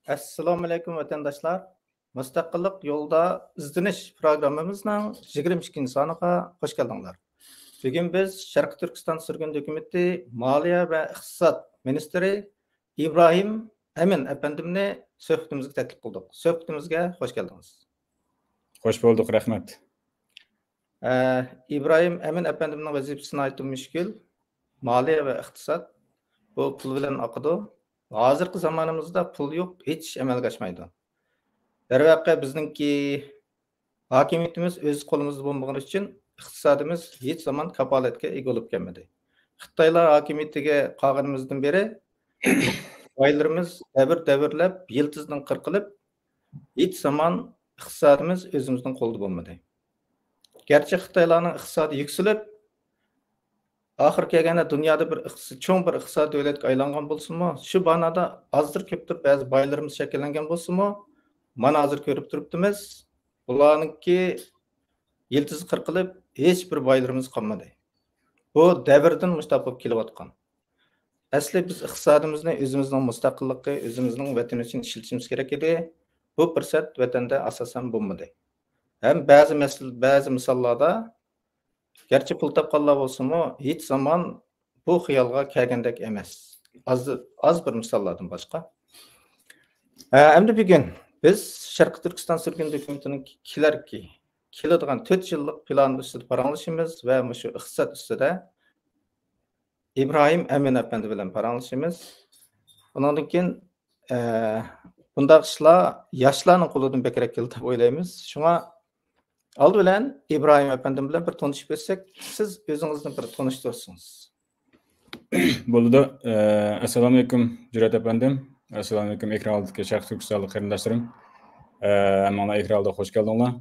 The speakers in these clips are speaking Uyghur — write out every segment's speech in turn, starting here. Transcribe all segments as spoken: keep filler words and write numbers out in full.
ئەسسالامۇئەلەيكۇم، ۋەتەنداشلار. مۇستەقىللىق يولىدا ئىزدىنىش پروگراممىمىزنىڭ يىگىرمە ئىككىنچى سانىغا خۇش كەلدىڭلار. بۈگۈن بىز شەرقىي تۈركىستان سۈرگۈن ھۆكۈمىتى مالىيە ۋە ئىقتىساد مىنىستىرى ئىبراھىم ئەمىن ئەپەندىمنى سۆھبىتىمىزگە تەكلىپ قىلدۇق. سۆھبىتىمىزگە خۇش كەلدىڭىز. خوش بولدۇق، رەھمەت. ئە، ئىبراھىم ئەمىن ئەپەندىمنىڭ ۋەزىپىسى ناھايىتى مۈشكۈل. مالىيە ۋە ئىقتىساد، بۇ پۇل بىلەن ئاقىدۇ. ھازىرقى زامانىمىزدا پۇل يوق، ھېچ ئىش ئەمەلگە ئاشمايدۇ. دەرۋەقە، بىزنىڭكى ھاكىمىيىتىمىز ئۆز قولىمىزدا بولمىغىنى ئۈچۈن ئىقتىسادىمىز ھېچ زامان كاپالەتكە ئىگە بولۇپ كەلمىدى. خىتايلار ھاكىمىيىتىگە قالغىنىمىزدىن بېرى بايلىرىمىز دەۋر دەۋرلەپ يىلتىزدىن قىرقىلىپ، ھېچ زامان ئىقتىسادىمىز ئۆزىمىزنىڭ قولىدا بولمىدى. گەرچە خىتايلارنىڭ ئىقتىسادى يۈكسىلىپ، ئاخىرى كەلگەندە دۇنيادا بىر ئىقتىساد، چوڭ بىر ئىقتىسادىي دۆلەتكە ئايلانغان بولسىمۇ، شۇ مانادا ئازدۇر كۆپتۇر بەزى بايلىرىمىز شەكىللەنگەن بولسىمۇ، مانا ھازىر كۆرۈپ تۇرۇپتىمىز، بۇلارنىڭكى يىلتىزى قىرقىلىپ، ھېچ بىر بايلىرىمىز قالمىدى. بۇ دەۋردىن مۇشۇنداق بولۇپ كېلىۋاتقان. ئەسلى بىز ئىقتىسادىمىزنى ئۆزىمىزنىڭ مۇستەقىللىقى، ئۆزىمىزنىڭ ۋەتىنى ئۈچۈن ئىشلىتىشىمىز كېرەك ئىدى. بۇ پۇرسەت ۋەتەندە ئاساسەن بولمىدى. ھەم بەزى مەسىلە، بەزى مىساللاردا، گەرچە پۇل تاپقانلار بولسىمۇ، ھېچ زامان بۇ خىيالغا كەلگەندەك ئەمەس. ئاز، ئاز بىر مىساللاردىن باشقا. ھە، ئەمدى بۈگۈن بىز شەرقىي تۈركىستان سۈرگۈن ھۆكۈمىتىنىڭ كېلەركى، كېلىدىغان تۆت يىللىق پىلانى ئۈستىدە پاراڭلىشىمىز ۋە مۇشۇ ئىقتىساد ئۈستىدە ئىبراھىم ئەمىن ئەپەندى بىلەن پاراڭلىشىمىز. ئۇنىڭدىن كېيىن، ئە، بۇنداق ئىشلار ياشلارنىڭ قولىدىن بەكرەك كېلىدۇ دەپ ئويلايمىز. شۇڭا ئالدى بىلەن ئىبراھىم ئەپەندىم بىلەن بىر تونۇشۇپ ئۆتسەك، سىز ئۆزىڭىزنى بىر تونۇشتۇرسىڭىز. بولىدۇ. ئە، ئەسسالامۇئەلەيكۇم، جۈرئەت ئەپەندىم. ئەسسالامۇئەلەيكۇم، ئېكران ئالدىدىكى شەرقىي تۈركىستانلىق قېرىنداشلىرىم. ئە، ھەممىڭلار ئېكران ئالدىغا خوش كەلدىڭلار.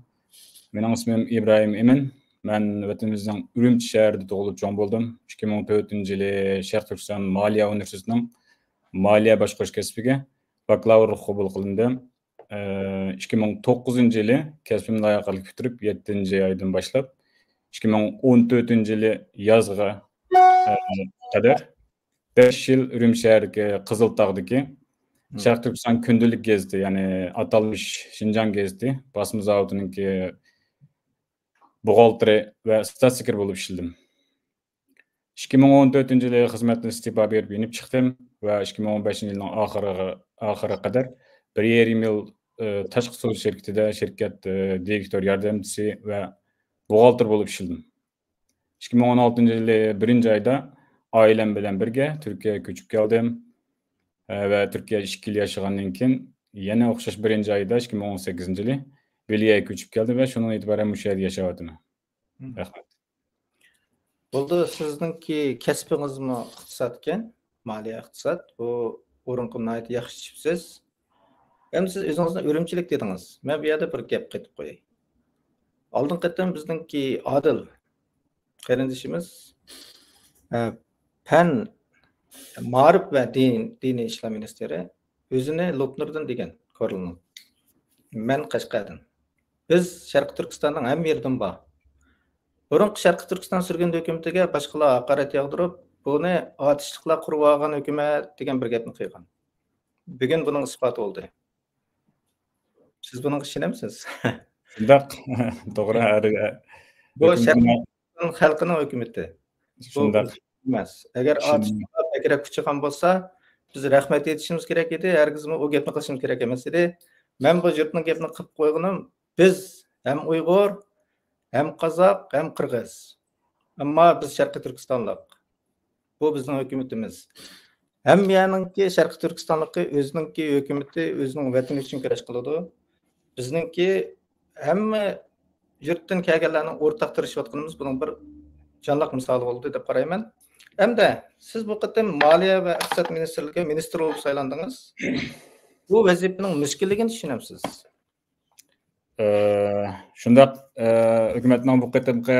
مېنىڭ ئىسمىم ئىبراھىم ئىمىن. مەن ۋەتىنىمىزنىڭ ئۈرۈمچى شەھىرىدە تۇغۇلۇپ چوڭ بولدۇم. ئىككى مىڭ تۆتىنچى يىلى شەرقىي تۈركىستان مالىيە ئۇنىۋېرسىتېتىنىڭ مالىيە باشقۇرۇش كەسپىگە باكلاۋرلىققا قوبۇل قىلىندىم. ئىككى مىڭ توققۇزىنچى يىلى كەسپىمنى لايىقلىق پۈتتۈرۈپ، يەتتىنچى ئايدىن باشلاپ، ئىككى مىڭ ئون تۆتىنچى يىلى يازغا، ئە، قەدەر بەش يىل ئۈرۈمچى شەھىرىدىكى قىزىلتاغدىكى شەرقىي تۈركىستان كۈندىلىك گېزىتى، يەنى ئاتالمىش شىنجاڭ گېزىتى باسما زاۋۇتىنىڭكى بوغالتىرى ۋە ستاتسېكرېتارى بولۇپ ئىشلىدىم. ئىككى مىڭ ئون تۆتىنچى يىلى خىزمەتتىن ئىستېپا بېرىپ يېنىپ چىقتىم ۋە ئىككى مىڭ ئون بەشىنچى يىلنىڭ ئاخىرىغا، ئاخىرىغا قەدەر بىر يېرىم يىل، ئى، تاشقى سودا شىركىتىدە شىركەت، ئى، دىرېكتور ياردەمچىسى ۋە بوغالتىر بولۇپ ئىشلىدىم. ئىككى مىڭ ئون ئالتىنچى يىلى بىرىنچى ئايدا ئائىلەم بىلەن بىرگە تۈركىيەگە كۆچۈپ كەلدىم. ئە، ۋە تۈركىيەدە ئىككى يىل ياشىغاندىن كېيىن يەنە ئوخشاش بىرىنچى ئايدا ئىككى مىڭ ئون سەككىزىنچى يىلى بېلگىيەگە كۆچۈپ كەلدىم ۋە شۇنىڭدىن ئېتىبارەن مۇشۇ يەردە ياشاۋاتىمەن. رەھمەت. بولدى، سىزنىڭكى كەسپىڭىزمۇ ئىقتىسادكەن، مالىيە ئىقتىساد. بۇ ئورۇنغا ناھايىتى ياخشى چۈشۈپسىز. ئەمدى سىز ئۆزىڭىزنى ئۈرۈمچىلىك دېدىڭىز. مەن بۇ يەردە بىر گەپ قېتىپ قوياي. ئالدىنقى قېتىم بىزنىڭكى ئادىل قېرىندىشىمىز، ئە، پەن، مائارىپ ۋە دىن، دىنىي ئىشلار مىنىستىرى ئۆزىنى لوپنۇردىن دېگەن، كورلىنىڭ. مەن قەشقەردىن. بىز شەرقىي تۈركىستاننىڭ ھەممە يېرىدىن بار. بۇرۇنقى شەرقىي تۈركىستان سۈرگۈن ھۆكۈمىتىگە باشقىلار ھاقارەت ياغدۇرۇپ، بۇنى ئاتۇشلۇقلار قۇرۇۋالغان ھۆكۈمەت دېگەن بىر گەپنى قىلغان. بۈگۈن بۇنىڭ ئىسپاتى بولدى. سىز بۇنىڭغا ئىشىنەمسىز؟ شۇنداق. توغرا. ھەر، ھەر بۇ ھۆكۈمەت شەرقىي تۈركىستان خەلقىنىڭ ھۆكۈمىتى. بۇ شۇنداق. ئەمەس. ئەگەر شۇنداق. ئاتۇشلۇقلار بەكرەك كۈچىيغان بولسا، بىز رەھمەت ئېيتىشىمىز كېرەك ئىدى، ھەرگىزمۇ ئۇ گەپنى قىلىشىمىز كېرەك ئەمەس ئىدى. مەن بۇ يۇرتنىڭ گېپىنى قىلىپ قويغىنىم، بىز ھەم ئۇيغۇر، ھەم قازاق، ھەم قىرغىز. ئەمما بىز شەرقىي تۈركىستانلىق. بۇ بىزنىڭ ھۆكۈمىتىمىز. ھەممە يەرنىڭكى شەرقىي تۈركىستانلىقى ئۆزىنىڭكى ھۆكۈمىتى، ئۆزىنىڭ ۋەتىنى ئۈچۈن كۈرەش قىلىدۇ. بىزنىڭكى ھەممە يۇرتتىن كەلگەنلەرنىڭ ئورتاق تىرىشىۋاتقىنىمىز بۇنىڭ بىر جانلىق مىسالى بولدى دەپ قارايمەن. ئەمدى سىز بۇ قېتىم مالىيە ۋە ئىقتىساد مىنىستىرلىكىگە مىنىستىر بولۇپ سايلاندىڭىز. بۇ ۋەزىپىنىڭ مۈشكۈللۈكىنى چۈشىنەمسىز؟ ئى، شۇنداق، ئى، ھۆكۈمەتنىڭ بۇ قېتىمقى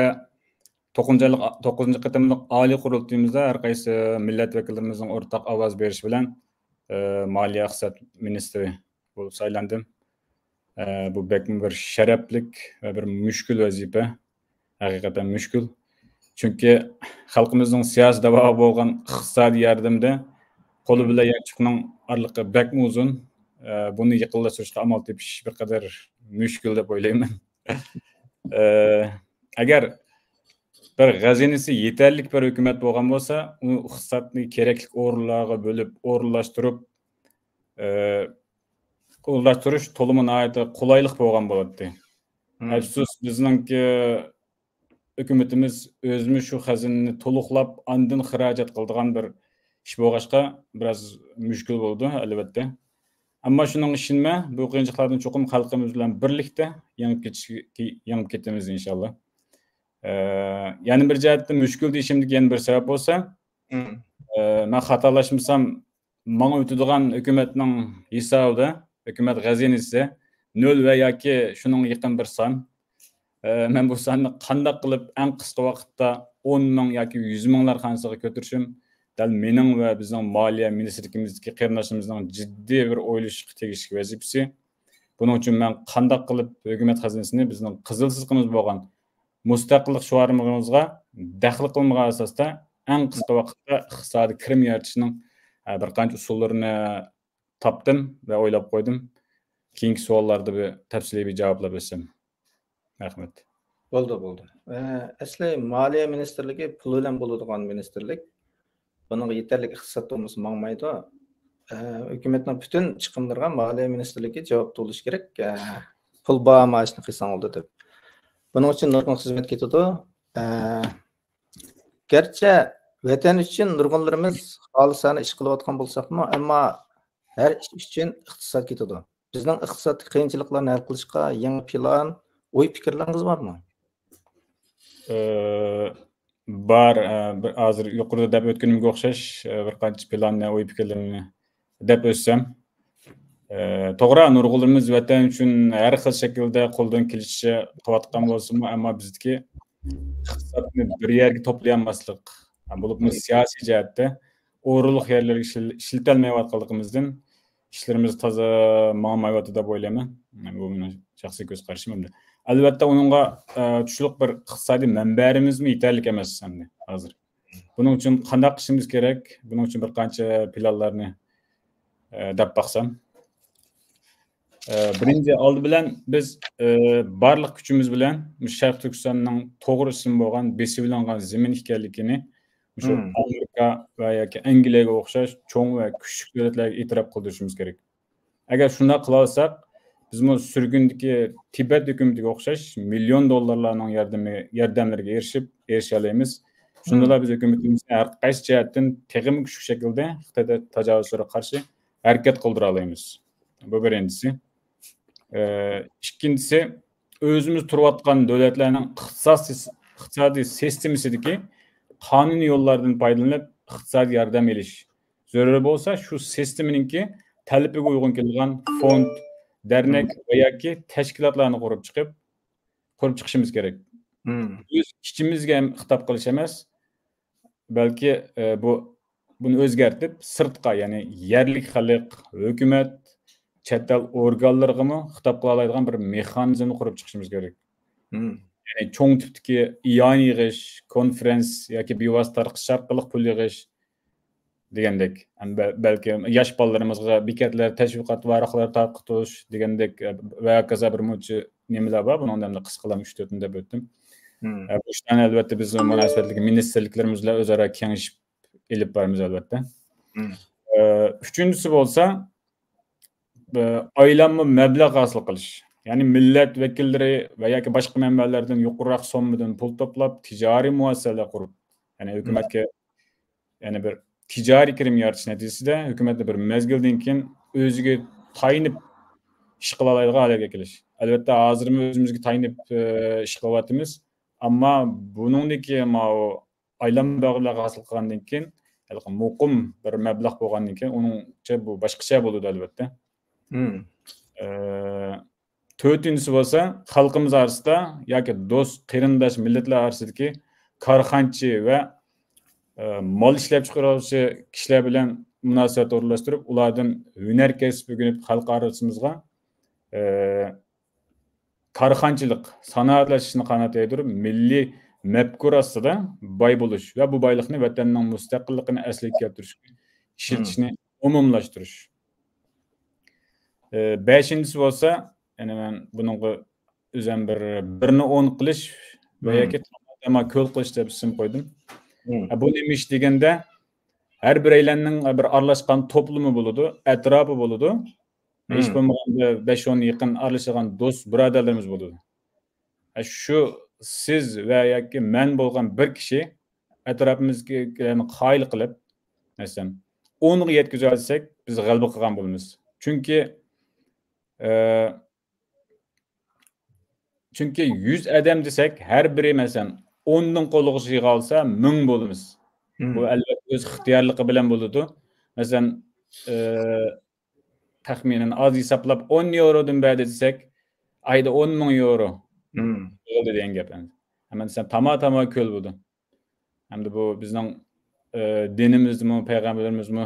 توققۇزىنچى، توققۇزىنچى قېتىملىق ئالىي قۇرۇلتىيىمىزدا ھەر قايسى مىللەت ۋەكىللىرىمىزنىڭ ئورتاق ئاۋاز بېرىشى بىلەن، ئى، مالىيە ئىقتىساد مىنىستىرى بولۇپ سايلاندىم. ئە، بۇ بەكمۇ بىر شەرەپلىك ۋە بىر مۈشكۈل ۋەزىپە. ھەقىقەتەن مۈشكۈل. چۈنكى خەلقىمىزنىڭ سىياسىي داۋاغا بولغان ئىقتىسادىي ياردىمىدە قولى بىلەن يانچۇقنىڭ ئارىلىقى بەكمۇ ئۇزۇن. ئە، بۇنى يېقىنلاشتۇرۇشقا ئامال تېپىش بىر قەدەر مۈشكۈل دەپ ئويلايمەن. ئە، ئەگەر بىر خەزىنىسى يېتەرلىك بىر ھۆكۈمەت بولغان بولسا، ئۇ ئىقتىسادنى كېرەكلىك ئورۇنلارغا بۆلۈپ، ئورۇنلاشتۇرۇپ، ئە، ئورۇنلاشتۇرۇش تولىمۇ ناھايىتى قولايلىق بولغان بولاتتى. مم. ئەپسۇس، بىزنىڭكى ھۆكۈمىتىمىز ئۆزىمۇ شۇ خەزىنىنى تولۇقلاپ، ئاندىن خىراجەت قىلىدىغان بىر ئىش بولغاچقا، بىراز مۈشكۈل بولىدۇ، ئەلۋەتتە. ئەمما شۇنىڭغا ئىشىنمە، بۇ قىيىنچىلىقلاردىن چوقۇم خەلقىمىز بىلەن بىرلىكتە يېڭىپ كېتىش-، يېڭىپ كېتىمىز، ئىنشاللا. ئە، يەنە بىر جەھەتتىن مۈشكۈل دېيىشىمدىكى يەنە بىر سەۋەب بولسا، مم. ئە، مەن خاتالاشمىسام، ماڭا ئۆتىدىغان ھۆكۈمەتنىڭ ھېسابىدا، ھۆكۈمەت خەزىنىسى نۆل ۋە ياكى شۇنىڭغا يېقىن بىر سان. ئە، مەن بۇ ساننى قانداق قىلىپ ئەڭ قىسقا ۋاقىتتا ئون مىڭ ياكى يۈز مىڭلار خانىسىغا كۆتۈرۈشۈم دەل مېنىڭ ۋە بىزنىڭ مالىيە مىنىستىرلىكىمىزدىكى قېرىنداشلىرىمىزنىڭ جىددىي بىر ئويلىشىشقا تېگىشلىك ۋەزىپىسى. بۇنىڭ ئۈچۈن مەن قانداق قىلىپ ھۆكۈمەت خەزىنىسىنى بىزنىڭ قىزىل سىزىقىمىز بولغان مۇستەقىللىق شوئارىمىزغا دەخلى قىلمىغان ئاساستا ئەڭ قىسقا ۋاقىتتا ئىقتىسادىي كىرىم يارىتىشنىڭ، ئە، بىر قانچە ئۇسۇللىرىنى تاپتىم ۋە ئويلاپ قويدۇم. كېيىنكى سوئاللاردا بىر تەپسىلىي بىر جاۋابلاپ بەرسەم. رەھمەت. بولدى، بولدى. ئە، ئەسلى مالىيە مىنىستىرلىكى پۇل بىلەن بولىدىغان مىنىستىرلىك. بۇنىڭغا يېتەرلىك ئىقتىساد بولمىسا ماڭمايدۇ. ئە، ھۆكۈمەتنىڭ پۈتۈن چىقىملىرىغا مالىيە مىنىستىرلىكى جاۋابتا بولۇشى كېرەك. ئە، پۇل بار، مائاشنى قىلساڭ بولدى دەپ. بۇنىڭ ئۈچۈن نۇرغۇن خىزمەت كېتىدۇ. ئە، گەرچە ۋەتەن ئۈچۈن نۇرغۇنلىرىمىز خالىسانە ئىش قىلىۋاتقان بولساقمۇ، ئەمما ھەر ئىش ئۈچۈن ئىقتىساد كېتىدۇ. بىزنىڭ ئىقتىسادتىكى قىيىنچىلىقلارنى ھەل قىلىشقا يېڭى پىلان، ئوي پىكىرلىرىڭىز بارمۇ؟ ئى، بار، ئى، بىر ھازىر يۇقىرىدا دەپ ئۆتكىنىمگە ئوخشاش، ئى، بىر قانچە پىلاننى، ئوي پىكىرلىرىمنى دەپ ئۆتسەم، ئى، توغرا، نۇرغۇنلىرىمىز ۋەتەن ئۈچۈن ھەر خىل شەكىلدە قولدىن كېلىشىچە قىلىۋاتقان بولسىمۇ، ئەمما بىزدىكى ئىقتىسادنى بىر يەرگە توپلىيالماسلىق، بولۇپمۇ سىياسىي جەھەتتە ئورۇنلۇق يەرلەرگە ئىشل-، ئىشلىتەلمەيۋاتقانلىقىمىزدىن ئىشلىرىمىز تازا ماڭالمايۋاتىدۇ دەپ ئويلايمەن. بۇ مېنىڭ شەخسىي كۆز قارىشىم ئەمدى. ئەلۋەتتە، ئۇنىڭغا، ئە، تۇتۇشلۇق بىر ئىقتىسادىي مەنبەلىرىمىزمۇ يېتەرلىك ئەمەس ئەمدى ھازىر. بۇنىڭ ئۈچۈن قانداق قىلىشىمىز كېرەك؟ بۇنىڭ ئۈچۈن بىر قانچە پىلانلارنى، ئە، دەپ باقسام. ئە، بىرىنچى، ئالدى بىلەن بىز، ئە، بارلىق كۈچىمىز بىلەن مۇشۇ شەرقىي تۈركىستاننىڭ توغرا ئىسمى بولغان بېسىۋېلىنغان زېمىن ئىكەنلىكىنى مۇشۇ مم. ئامېرىكا ۋە ياكى ئەنگلىيەگە ئوخشاش چوڭ ۋە كۈچلۈك دۆلەتلەرگە ئېتىراپ قىلدۇرۇشىمىز كېرەك. ئەگەر شۇنداق قىلالىساق، بىزمۇ سۈرگۈندىكى تىبەت ھۆكۈمىتىگە ئوخشاش مىليون دوللارلارنىڭ ياردىمى، ياردەملىرىگە ئېرىشىپ، ئېرىشەلەيمىز. شۇندىلا مم. بىز ھۆكۈمىتىمىزنى ھەر قايسى جەھەتتىن تېخىمۇ كۈچلۈك شەكىلدە خىتاي تاجاۋۇزچىلىرىغا قارشى ھەرىكەت قىلدۇرالايمىز. بۇ بىرىنچىسى. ئى، ئىككىنچىسى، ئۆزىمىز تۇرۇۋاتقان دۆلەتلەرنىڭ ئىقتىساد سىس-، ئىقتىسادىي سىستېمىسىدىكى قانۇنىي يوللاردىن پايدىلىنىپ ئىقتىسادىي ياردەم ئېلىش. زۆرۈر بولسا، شۇ سىستېمىنىڭكى تەلىپىگە ئۇيغۇن كېلىدىغان فوند، دەرنەك ۋە ياكى تەشكىلاتلارنى قۇرۇپ چىقىپ، قۇرۇپ چىقىشىمىز كېرەك. مم. ئۆز ئىچىمىزگە ھەم خىتاب قىلىش ئەمەس، بەلكى، ئە، بۇ، بۇنى ئۆزگەرتىپ، سىرتقا، يەنى يەرلىك خەلق، ھۆكۈمەت، چەت ئەل ئورگانلىرىغىمۇ خىتاب قىلالايدىغان بىر مېخانىزمنى قۇرۇپ چىقىشىمىز كېرەك. مم. يەنى چوڭ تىپتىكى ئىئانە يىغىش، كونفرانس ياكى بىۋاسىتە تارقىتىش ئارقىلىق پۇل يىغىش دېگەندەك. ھەم بە-، بەلكى ياش بالىلىرىمىزغا بېكەتلەر، تەشۋىقات ۋارىقلىرى تارقىتىش دېگەندەك، ئە، ۋە ھاكازا بىر مۇنچە نېمىلەر بار. بۇنىڭدا ئەمدى قىسقىلام ئۈچ تۆتىنى دەپ ئۆتتۈم. مم. ئە، بۇ ئىشلارنى ئەلۋەتتە بىز مۇناسىۋەتلىك مىنىستىرلىكلىرىمىز بىلەن ئۆزئارا كېڭىشىپ ئېلىپ بارىمىز، ئەلۋەتتە. مم. ئە، ئۈچىنچىسى بولسا، ئە، ئايلانما مەبلەغ ھاسىل قىلىش. يەنى مىللەت ۋەكىللىرى ۋە ياكى باشقا مەنبەلەردىن يۇقىرىراق سوممىدىن پۇل توپلاپ، تىجارىي مۇئەسسەسەلەر قۇرۇپ، يەنى ھۆكۈمەتكە، يەنى بىر تىجارىي كىرىم يارىتىش نەتىجىسىدە ھۆكۈمەتنى بىر مەزگىلدىن كېيىن ئۆزىگە تايىنىپ ئىش قىلالايدىغان ھالەتكە كېلىش. ئەلۋەتتە، ھازىرمۇ ئۆزىمىزگە تايىنىپ، ئە، ئىش قىلىۋاتىمىز. ئەمما بۇنىڭدىكى ماۋۇ ئايلانما مەبلەغ ھاسىل قىلغاندىن كېيىن، ھېلىقى مۇقىم بىر مەبلەغ بولغاندىن كېيىن، ئۇنىڭچە بۇ باشقىچە بولىدۇ، ئەلۋەتتە. مم. ئە، تۆتىنچىسى بولسا، خەلقىمىز ئارىسىدا ياكى دوست، قېرىنداش، مىللەتلەر ئارىسىدىكى كارخانىچى ۋە، ئە، مال ئىشلەپچىقىرغۇچى كىشىلەر بىلەن مۇناسىۋەت ئورۇنلاشتۇرۇپ، ئۇلاردىن ھۈنەر كەسىپ ئۆگىنىپ، خەلق ئارىسىمىزغا، ئە، كارخانىچىلىق، سانائەتلەشتۈرۈشنى قانات يايدۇرۇپ، مىللىي مەپكۇرە ئاستىدا باي بولۇش ۋە بۇ بايلىقنى ۋەتەننىڭ مۇستەقىللىقىنى ئەسلىگە كەلتۈرۈشكە ئىشلىتىشنى ئومۇملاشتۇرۇش. ئە، بەشىنچىسى بولسا، يەنى مەن بۇنىڭغا ئۆزۈم بىر، بىرنى ئون قىلىش ۋە ياكى تاماداما كۆل قىلىش دەپ ئىسىم قويدۇم. ئە، بۇ نېمە ئىش دېگەندە، ھەر بىرەيلەننىڭ بىر ئارىلاشقان توپلىمى بولىدۇ، ئەتراپى بولىدۇ. ھېچ بولمىغاندا بەش ئون يېقىن ئارىلىشىدىغان دوست بۇرادەرلىرىمىز بولىدۇ. ئە، شۇ سىز ۋە ياكى مەن بولغان بىر كىشى ئەتراپىمىزدىكىلەرنى قايىل قىلىپ، مەسىلەن، ئونغا يەتكۈزۈۋەتسەك، بىز غەلىبە قىلغان بولىمىز. چۈنكى، ئە، چۈنكى يۈز ئادەم دېسەك، ھەر بىرى، مەسىلەن، ئوننىڭ قولىغا يىغالسا، مىڭ بولىمىز. بۇ ئەلۋەتتە ئۆز ئىختىيارلىقى بىلەن بولىدۇ. مەسىلەن، ئە، تەخمىنەن ئاز ھېسابلاپ ئون يورودىن بەردى دېسەك، ئايدا ئون مىڭ يورو يىغىلدى دېگەن گەپ ئەمدى. ھەممە دېسەم تاما-تاما كۆل بۇ. ھەمدە بۇ بىزنىڭ، ئە، دىنىمىزدىمۇ، پەيغەمبىرىمىزمۇ،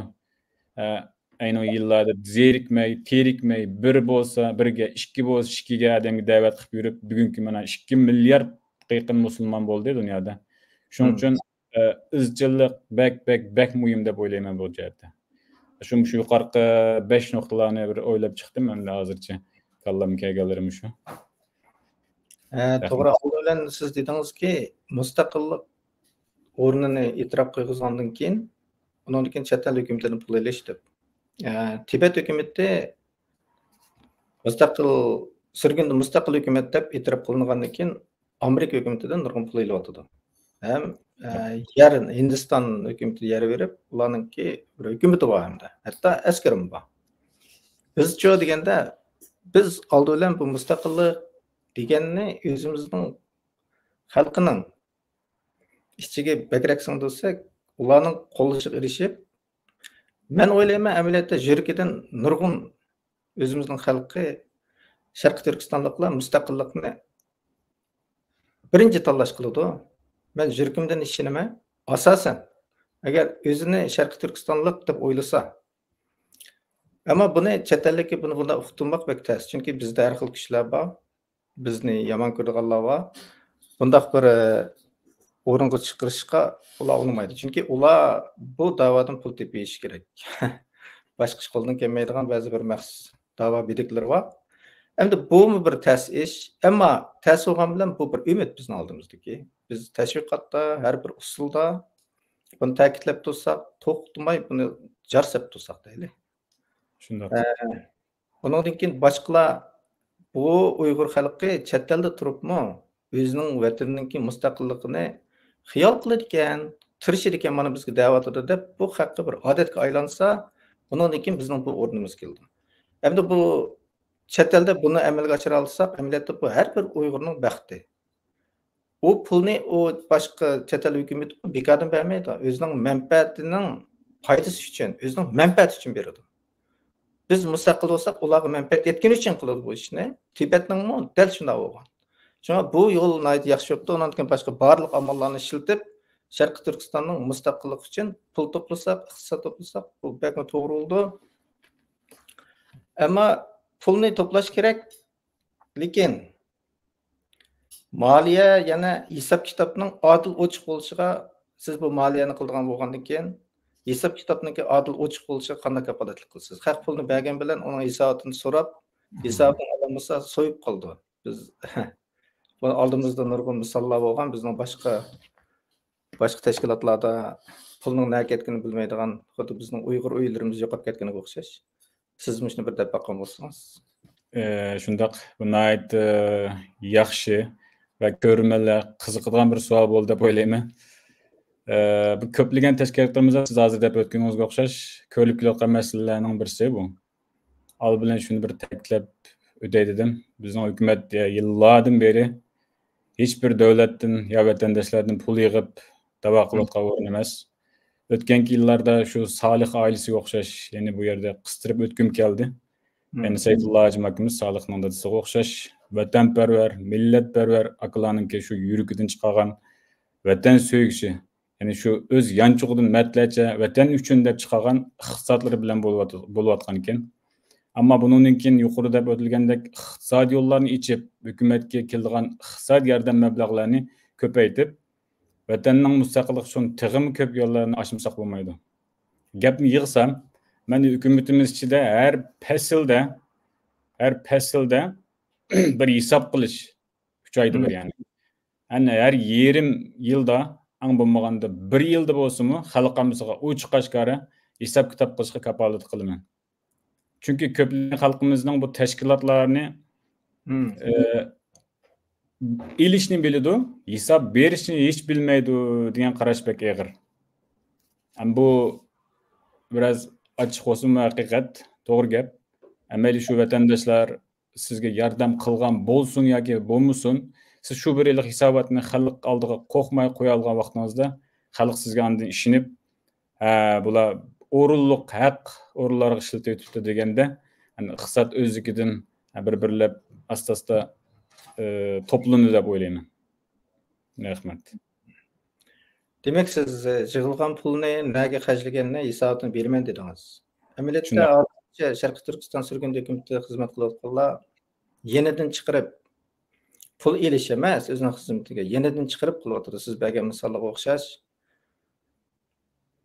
ئە، ئەينى يىللاردا زېرىكمەي، تېرىكمەي، بىر بولسا بىرگە، ئىككى بولسا ئىككىگە ئادەمگە دەۋەت قىلىپ يۈرۈپ، بۈگۈنكى مانا ئىككى مىلياردقا يېقىن مۇسۇلمان بولدى دۇنيادا. شۇنىڭ ئۈچۈن، ئە، ئىزچىللىق بەك، بەك، بەك مۇھىم دەپ ئويلايمەن بۇ جەھەتتە. شۇ، شۇ يۇقىرىقى بەش نۇقتىلارنى بىر ئويلاپ چىقتىم، ئەمدى ھازىرچە كاللامغا كەلگەنلىرىم شۇ. ھە، رەھمەت. توغرا. ئالدى بىلەن سىز دېدىڭىزكى، مۇستەقىللىق ئورنىنى ئېتىراپ قىلغۇزغاندىن كېيىن، ئۇنىڭدىن كېيىن چەت ئەل ھۆكۈمىتىدىن پۇل ئېلىش دەپ. ئە، تىبەت ھۆكۈمىتى مۇستەقىل، سۈرگۈندە مۇستەقىل ھۆكۈمەت دەپ ئېتىراپ قىلىنغاندىن كېيىن، ئامېرىكا ھۆكۈمىتىدىن نۇرغۇن پۇل ئېلىۋاتىدۇ. ھەم، ئە، يەر، ھىندىستان ھۆكۈمىتىگە يەر بېرىپ، ئۇلارنىڭكى بىر ھۆكۈمىتى بار ھەمدە. ھەتتا ئەسكىرىمۇ بار. بىزچۇ دېگەندە، بىز ئالدى بىلەن بۇ مۇستەقىللىق دېگەننى ئۆزىمىزنىڭ خەلقىنىڭ ئىچىگە بەكرەك سىڭدۈرسەك، ئۇلارنىڭ قوللىشىغا ئېرىشىپ، مەن ئويلايمەن، ئەمەلىيەتتە يۈرىكىدىن نۇرغۇن ئۆزىمىزنىڭ خەلقى، شەرقىي تۈركىستانلىقلار مۇستەقىللىقنى بىرىنچى تاللاش قىلىدۇ. مەن يۈرىكىمدىن ئىشىنىمەن. ئاساسەن، ئەگەر ئۆزىنى شەرقىي تۈركىستانلىق دەپ ئويلىسا، ئەمما بۇنى چەت ئەللىككە بۇنى بۇنداق ئۇقتۇرماق بەك تەس. چۈنكى بىزدە ھەر خىل كۈچلەر بار. بىزنى يامان كۆرىدىغانلار بار. بۇنداق بىر، ئە، ئورۇنغا چىقىرىشقا ئۇلار ئۇنىمايدۇ. چۈنكى ئۇلار بۇ داۋادىن پۇل تېپىۋېلىشى كېرەك. باشقا ئىش قولدىن كەلمەيدىغان بەزى بىر مەخسۇس داۋا بېدىكلىرى بار. ئەمدى بۇمۇ بىر تەس ئىش. ئەمما تەس بولغان بىلەن بۇ بىر ئۈمىد بىزنىڭ ئالدىمىزدىكى. بىز تەشۋىقاتتا، ھەر بىر ئۇسۇلدا بۇنى تەكىتلەپ تۇرساق، توختىماي بۇنى جار سېلىپ تۇرساق دەيلى. شۇنداق. ئە، ئۇنىڭدىن كېيىن باشقىلار، بۇ ئۇيغۇر خەلقى چەت ئەلدە تۇرۇپمۇ ئۆزىنىڭ ۋەتىنىنىڭكى مۇستەقىللىقىنى خىيال قىلىدىكەن، تىرىشىدىكەن، مانا بىزگە دەۋاتىدۇ دەپ، بۇ خەققە بىر ئادەتكە ئايلانسا، ئۇنىڭدىن كېيىن بىزنىڭ بۇ ئورنىمىز كېلىدۇ. ئەمدى بۇ چەت ئەلدە بۇنى ئەمەلگە ئاشۇرالىساق، ئەمەلىيەتتە بۇ ھەر بىر ئۇيغۇرنىڭ بەختى. ئۇ پۇلنى ئۇ باشقا چەت ئەل ھۆكۈمىتى بىكاردىن بەرمەيدۇ. ئۆزىنىڭ مەنپەئەتىنىڭ پايدىسى ئۈچۈن، ئۆزىنىڭ مەنپەئەتى ئۈچۈن بېرىدۇ. بىز مۇستەقىل بولساق، ئۇلارغا مەنپەئەت يەتكىنى ئۈچۈن قىلىدۇ بۇ ئىشنى. تىبەتنىڭمۇ دەل شۇنداق بولغان. شۇڭا بۇ يول ناھايىتى ياخشى بوپتۇ. ئۇنىڭدىن كېيىن باشقا بارلىق ئاماللارنى ئىشلىتىپ، شەرقىي تۈركىستاننىڭ مۇستەقىللىقى ئۈچۈن پۇل توپلىساق، ئىقتىساد توپلىساق، بۇ بەكمۇ توغرا بولىدۇ. ئەمما پۇلنى توپلاش كېرەك، لېكىن مالىيە، يەنە ھېساب-كىتابنىڭ ئادىل ئوچۇق بولۇشىغا، سىز بۇ مالىيەنى قىلىدىغان بولغاندىن كېيىن، ھېساب-كىتابنىڭكى ئادىل ئوچۇق بولۇشىغا قانداق كاپالەتلىك قىلىسىز؟ خەق پۇلنى بەرگەن بىلەن ئۇنىڭ ھېساباتىنى سوراپ، ھېسابىنى ئالالمىسا سويۇپ قالىدۇ. بىز بۇ ئالدىمىزدا نۇرغۇن مىساللار بولغان، بىزنىڭ باشقا، باشقا تەشكىلاتلاردا پۇلنىڭ نەگە كەتكىنىنى بىلمەيدىغان، خۇددى بىزنىڭ ئۇيغۇر ئۆيلىرىمىز يوقاپ كەتكىنىگە ئوخشاش. سىز مۇشۇنى بىر دەپ باققان بولسىڭىز. ئە، شۇنداق، بۇ ناھايىتى، ئە، ياخشى ۋە كۆرۈرمەنلەر قىزىقىدىغان بىر سوئال بولدى دەپ ئويلايمەن. ئە، بۇ كۆپلىگەن تەشكىلاتلىرىمىزدا سىز ھازىر دەپ ئۆتكىنىڭىزگە ئوخشاش كۆرۈلۈپ كېلىۋاتقان مەسىلىلەرنىڭ بىرسى بۇ. ئالدى بىلەن شۇنى بىر تەكىتلەپ ئۆتەي دېدىم. بىزنىڭ ھۆكۈمەت، ئە، يىللاردىن بېرى ھېچ بىر دۆلەتتىن يا ۋەتەنداشلاردىن پۇل يىغىپ داۋا قىلىۋاتقان ئورۇن ئەمەس. ئۆتكەنكى يىللاردا شۇ سالىخ ئائىلىسىگە ئوخشاش، يەنى بۇ يەردە قىستۇرۇپ ئۆتكۈم كەلدى. يەنى سەيپۇللا ھاجىم ئاكىمىز سالىخنىڭ دادىسىغا ئوخشاش ۋەتەنپەرۋەر، مىللەتپەرۋەر ئاكىلارنىڭكى شۇ يۈرىكىدىن چىقارغان ۋەتەن سۆيگۈسى، يەنى شۇ ئۆز يانچۇقىدىن مەتلەرچە ۋەتەن ئۈچۈن دەپ چىقارغان ئىقتىسادلىرى بىلەن بولۇۋات-، بولۇۋاتقانىكەن. ئەمما بۇنىڭدىن كېيىن يۇقىرىدا دەپ ئۆتۈلگەندەك ئىقتىسادىي يوللارنى ئېچىپ، ھۆكۈمەتكە كېلىدىغان ئىقتىسادىي ياردەم مەبلەغلەرنى كۆپەيتىپ، ۋەتەننىڭ مۇستەقىللىقى ئۈچۈن تېخىمۇ كۆپ يوللارنى ئاچمىساق بولمايدۇ. گەپنى يىغسام، مەن ھۆكۈمىتىمىز ئىچىدە ھەر پەسىلدە ھەر پەسىلدە بىر ھېساب قىلىش، ئۈچ ئايدا بىر يەنى. ئەنە ھەر يېرىم يىلدا، ئەڭ بولمىغاندا بىر يىلدا بولسىمۇ، خەلق ئاممىسىغا ئوچۇق ئاشكارا ھېساب كىتاب قىلىشقا كاپالەت قىلىمەن. چۈنكى كۆپلىگەن خەلقىمىزنىڭ بۇ تەشكىلاتلارنى، ئە، ئېلىشنى بىلىدۇ، ھېساب بېرىشنى ھېچ بىلمەيدۇ دېگەن قاراش بەك ئېغىر. ئەم، بۇ بىراز ئاچچىق بولسىمۇ ھەقىقەت، توغرا گەپ. ئەمەلىي شۇ ۋەتەنداشلار سىزگە ياردەم قىلغان بولسۇن ياكى بولمىسۇن، سىز شۇ بىر يىللىق ھېساباتنى خەلق ئالدىغا قورقماي قويالىغان ۋاقتىڭىزدا، خەلق سىزگە ئاندىن ئىشىنىپ، ھە، بۇلار ئورۇنلۇق، ھەق ئورۇنلارغا ئىشلىتىۋېتىپتۇ دېگەندە، يەنى ئىقتىساد ئۆزلۈكىدىن بىر-بىرلەپ ئاستا-ئاستا، ئى، توپلىنىدۇ دەپ ئويلايمەن. رەھمەت. دېمەك، سىز، ئى، يىغىلغان پۇلنى نەگە خەجلىگەننى ھېساباتىنى بېرىمەن دېدىڭىز. ئەمەلىيەتتە، شۇنداق. ھازىرچە شەرقىي تۈركىستان سۈرگۈندە ھۆكۈمىتىدە خىزمەت قىلىۋاتقانلار يېنىدىن چىقىرىپ پۇل ئېلىش ئەمەس، ئۆزىنىڭ خىزمىتىگە يېنىدىن چىقىرىپ قىلىۋاتىدۇ. سىز بەرگەن مىساللارغا ئوخشاش.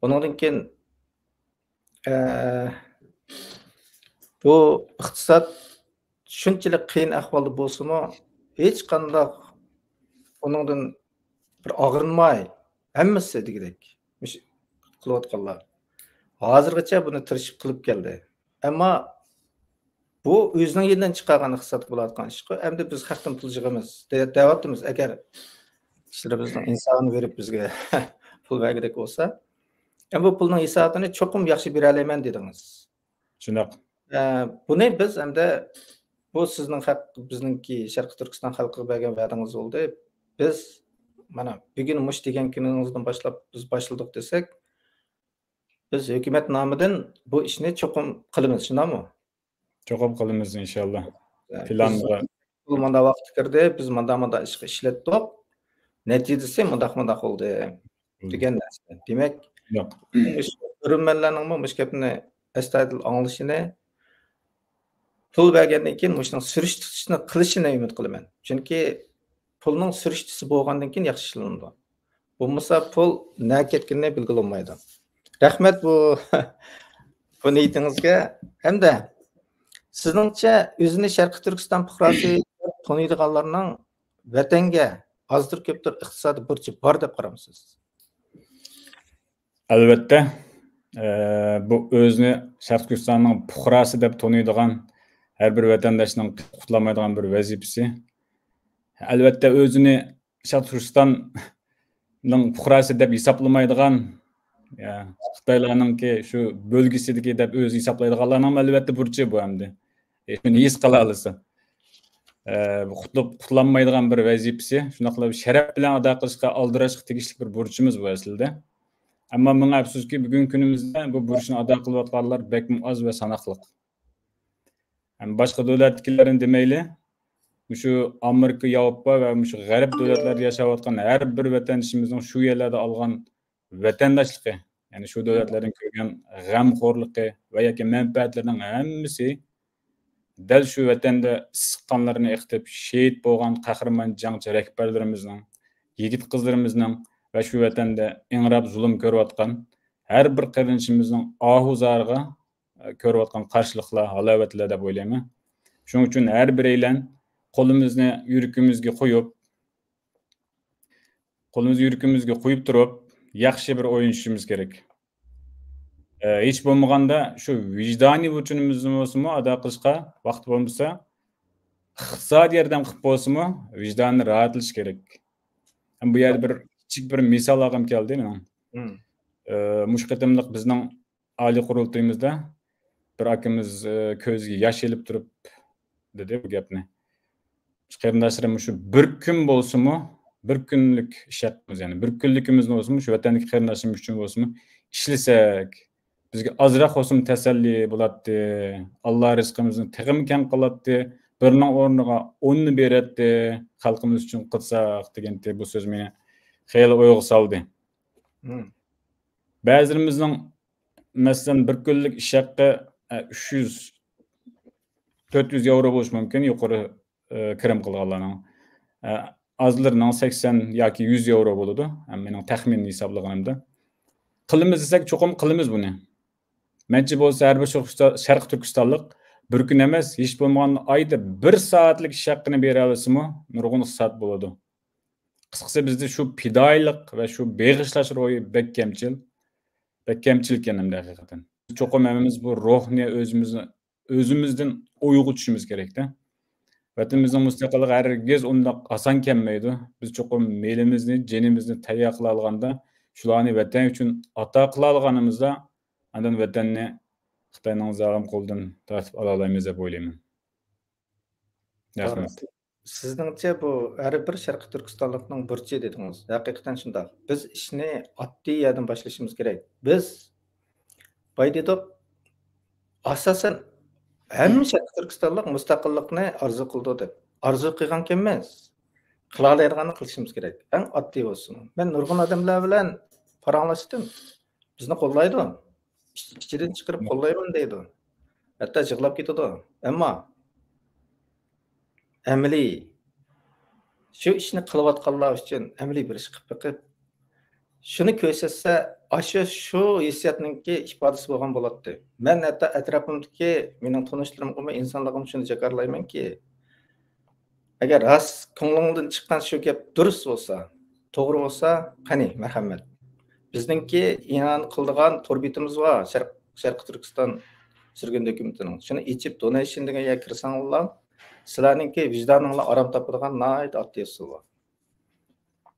ئۇنىڭدىن كېيىن، ئە، بۇ ئىقتىساد شۇنچىلىك قىيىن ئەھۋالدا بولسىمۇ، ھېچقانداق ئۇنىڭدىن بىر ئاغرىنماي، ھەممىسى دېگۈدەك مۇشۇ قىلىۋاتقانلار ھازىرغىچە بۇنى تىرىشىپ قىلىپ كەلدى. ئەمما بۇ ئۆزىنىڭ يېنىدىن چىقارغان ئىقتىسادقا بولىدىغان ئىشقۇ. ئەمدى بىز خەقتىن پۇل يىغىمىز دە-، دەۋاتىمىز. ئەگەر كىشىلىرىمىزنىڭ ئىنسانى بېرىپ بىزگە پۇل بەرگۈدەك بولسا، ئەمما بۇ پۇلنىڭ ھېسابىنى چوقۇم ياخشى بېرەلەيمەن دېدىڭىز. شۇنداق. ئە، بۇنى بىز ئەمدى، بۇ سىزنىڭ خەق-، بىزنىڭكى شەرقىي تۈركىستان خەلقىگە بەرگەن ۋەدىڭىز بولدى. بىز مانا بۈگۈن مۇشۇ دېگەن كۈنىڭىزدىن باشلاپ بىز باشلىدۇق دېسەك، بىز ھۆكۈمەت نامىدىن بۇ ئىشنى چوقۇم قىلىمىز، شۇنداقمۇ؟ چوقۇم قىلىمىز، ئىنشاللا. ئە، پىلانغا. بىز، بۇ مانا ۋاقىت كىردى، بىز مانا، مانا ئىشقا ئىشلەتتۇق. نەتىجىسى مۇنداق، مۇنداق بولدى، بولدى. دېگەن نەرسە. دېمەك، ياق. مۇشۇ كۆرۈرمەنلەرنىڭمۇ مۇشۇ گەپنى ئەستايىدىل ئاڭلىشىنى، پۇل بەرگەندىن كېيىن مۇشۇنىڭ سۈرۈشتىسىنى قىلىشىنى ئۈمىد قىلىمەن. چۈنكى پۇلنىڭ سۈرۈشتىسى بولغاندىن كېيىن ياخشى ئىشلىنىدۇ. بولمىسا پۇل نەگە كەتكىنىنى بىلگىلى بولمايدۇ. رەھمەت بۇ، بۇ نىيىتىڭىزگە. ھەمدە سىزنىڭچە ئۆزىنى شەرقىي تۈركىستان پۇقراسى دەپ تونۇيدىغانلارنىڭ ۋەتەنگە ئازدۇر كۆپتۇر ئىقتىسادىي بۇرچى بار دەپ قارامسىز؟ ئەلۋەتتە، ئە، بۇ ئۆزىنى شەرقىي تۈركىستاننىڭ پۇقراسى دەپ تونۇيدىغان ھەر بىر ۋەتەنداشنىڭ قۇتۇلالمايدىغان بىر ۋەزىپىسى. ئەلۋەتتە، ئۆزىنى شەرقىي تۈركىستاننىڭ پۇقراسى دەپ ھېسابلىمايدىغان، يا، خىتايلارنىڭكى شۇ بۆلگىسىدىكى دەپ ئۆزى ھېسابلايدىغانلارنىڭمۇ ئەلۋەتتە بۇرچى بۇ ئەمدى. ئە، شۇنى ھېس قىلالىسا. ئە، بۇ قۇتۇلۇپ، قۇتۇلالمايدىغان بىر ۋەزىپىسى. شۇنداقلا شەرەپ بىلەن ئادا قىلىشقا، ئالدىراشقا تېگىشلىك بىر بۇرچىمىز بۇ ئەسلىدە. ئەمما ماڭا ئەپسۇسكى، بۈگۈنكى كۈنىمىزدە بۇ بۇرچنى ئادا قىلىۋاتقانلار بەكمۇ ئاز ۋە ساناقلىق. ھەم باشقا دۆلەتتىكىلەرنى دېمەيلى، مۇشۇ ئامېرىكا، ياۋروپا ۋە مۇشۇ غەرب دۆلەتلەردە ياشاۋاتقان ھەر بىر ۋەتەندىشىمىزنىڭ شۇ يەرلەردە ئالغان ۋەتەنداشلىقى، يەنى شۇ دۆلەتلەردىن كۆرگەن غەمخورلۇقى ۋە ياكى مەنپەئەتلىرىنىڭ ھەممىسى دەل شۇ ۋەتەندە ئىسسىق قانلىرىنى ئېقىتىپ، شېھىت بولغان قەھرىمان جەڭچى رەھبەرلىرىمىزنىڭ، يىگىت قىزلىرىمىزنىڭ ۋە شۇ ۋەتەندە ئىڭراپ زۇلۇم كۆرۈۋاتقان ھەر بىر قېرىندىشىمىزنىڭ ئاھۇ زارىغا كۆرۈۋاتقان قارشىلىقلار، ھالاۋەتلەر دەپ ئويلايمەن. شۇنىڭ ئۈچۈن ھەر بىرەيلەن قولىمىزنى يۈرىكىمىزگە قويۇپ، قولىمىزنى يۈرىكىمىزگە قويۇپ تۇرۇپ، ياخشى بىر ئويلىشىشىمىز كېرەك. ئە، ھېچ بولمىغاندا شۇ ۋىجدانىي بۇرچىمىزنى بولسىمۇ ئادا قىلىشقا ۋاقىت بولمىسا، ئىقتىسادىي ياردەم قىلىپ بولسىمۇ، ۋىجداننى راھەتلىتىش كېرەك. بۇ يەردە بىر كىچىك بىر مىسال ئالغۇم كەلدى مېنىڭ. مم. ئە، مۇشۇ قېتىملىق بىزنىڭ ئالىي قۇرۇلتىيىمىزدا بىر ئاكىمىز، ئە، كۆزىگە ياش ئېلىپ تۇرۇپ دېدى بۇ گەپنى. شۇ قېرىنداشلىرىم مۇشۇ بىر كۈن بولسىمۇ، بىر كۈنلۈك ئىش ھەققىمىز، يەنى بىر كۈنلۈكىمىزنى بولسىمۇ، شۇ ۋەتەندىكى قېرىنداشلىرىمىز ئۈچۈن بولسىمۇ ئىشلىسەك، بىزگە ئازراق بولسىمۇ تەسەللى بولاتتى. ئاللا رىزقىمىزنى تېخىمۇ كەڭ قىلاتتى. بىرنىڭ ئورنىغا ئوننى بېرەتتى. خەلقىمىز ئۈچۈن قىلساق دېگەنتى. بۇ سۆز مېنى خېلى ئويغا سالدى. مم. بەزىلىرىمىزنىڭ، مەسىلەن، بىر كۈنلۈك ئىش ھەققى، ئە، ئۈچ يۈز، تۆت يۈز ياۋرو بولۇشى مۇمكىن، يۇقىرى، ئە، كىرىم قىلغانلارنىڭ. ئە، ئازلىرىنىڭ سەكسەن ياكى يۈز ياۋرو بولىدۇ. ئە، مېنىڭ تەخمىنىي ھېسابلىغىنىمدا. قىلىمىز دېسەك، چوقۇم قىلىمىز بۇنى. مەنچە بولسا، ھەر بىر شەرقىي تۈركىستانلىق بىر كۈن ئەمەس، ھېچ بولمىغاندا ئايدا بىر سائەتلىك ئىش ھەققىنى بېرەلىسىمۇ، نۇرغۇن ئىقتىساد بولىدۇ. قىسقىسى، بىزدە شۇ پىدائىيلىق ۋە شۇ بېغىشلاش روھى بەك كەمچىل. بەك كەمچىل ئىكەن ئەمدى ھەقىقەتەن. چوقۇم ھەممىمىز بۇ روھنى ئۆزىمىزنى، ئۆزىمىزدىن ئويغىتىشىمىز كېرەكتە. ۋەتىنىمىزنىڭ مۇستەقىللىقى ھەرگىز ئۇنداق ئاسان كەلمەيدۇ. بىز چوقۇم مېلىمىزنى، جېنىمىزنى تەييار قىلالىغاندا، شۇلارنى ۋەتەن ئۈچۈن ئاتا قىلالىغىنىمىزدا، ئاندىن ۋەتەننى خىتاينىڭ زالىم قولىدىن تارتىپ ئالالايمىز دەپ ئويلايمەن. رەھمەت. سىزنىڭچە بۇ ھەر بىر شەرقىي تۈركىستانلىقنىڭ بۇرچى دېدىڭىز. ھەقىقەتەن شۇنداق. بىز ئىشنى ئاددىي يەردىن باشلىشىمىز كېرەك. بىز بايا دېدۇق، ئاساسەن ھەممە شەرقىي تۈركىستانلىق مۇستەقىللىقنى ئارزۇ قىلىدۇ دەپ. ئارزۇ قىلغانكەنمىز، قىلالايدىغاننى قىلىشىمىز كېرەك. ئەڭ ئاددىي بولسۇن. مەن نۇرغۇن ئادەملەر بىلەن پاراڭلاشتىم. بىزنى قوللايدۇ. ئىچ-، ئىچىدىن چىقىرىپ قوللايمەن دەيدۇ. ھەتتا يىغلاپ كېتىدۇ. ئەمما ئەمەلىي شۇ ئىشنى قىلىۋاتقانلار ئۈچۈن ئەمەلىي بىر ئىش قىلىپ بېقىپ، شۇنى كۆرسەتسە، ئاشۇ شۇ ھېسسىياتنىڭكى ئىپادىسى بولغان بولاتتى. مەن ھەتتا ئەتراپىمدىكى مېنىڭ تونۇشلىرىمغىمۇ، ئىنسانلارغىمۇ شۇنى جاكارلايمەنكى، ئەگەر راست كۆڭلۈڭدىن چىققان شۇ گەپ دۇرۇس بولسا، توغرا بولسا، قېنى، مەرھەمەت. بىزنىڭكى ئېلان قىلىدىغان تور بېتىمىز بار، شەرق-، شەرقىي تۈركىستان سۈرگۈن ھۆكۈمىتىنىڭ. شۇنى ئېچىپ، دونېيشن دېگەن يەرگە كىرسەڭلار، سىلەرنىڭكى ۋىجدانىڭلار ئارام تاپىدىغان ناھايىتى ئاددىي ئۇسۇل بار.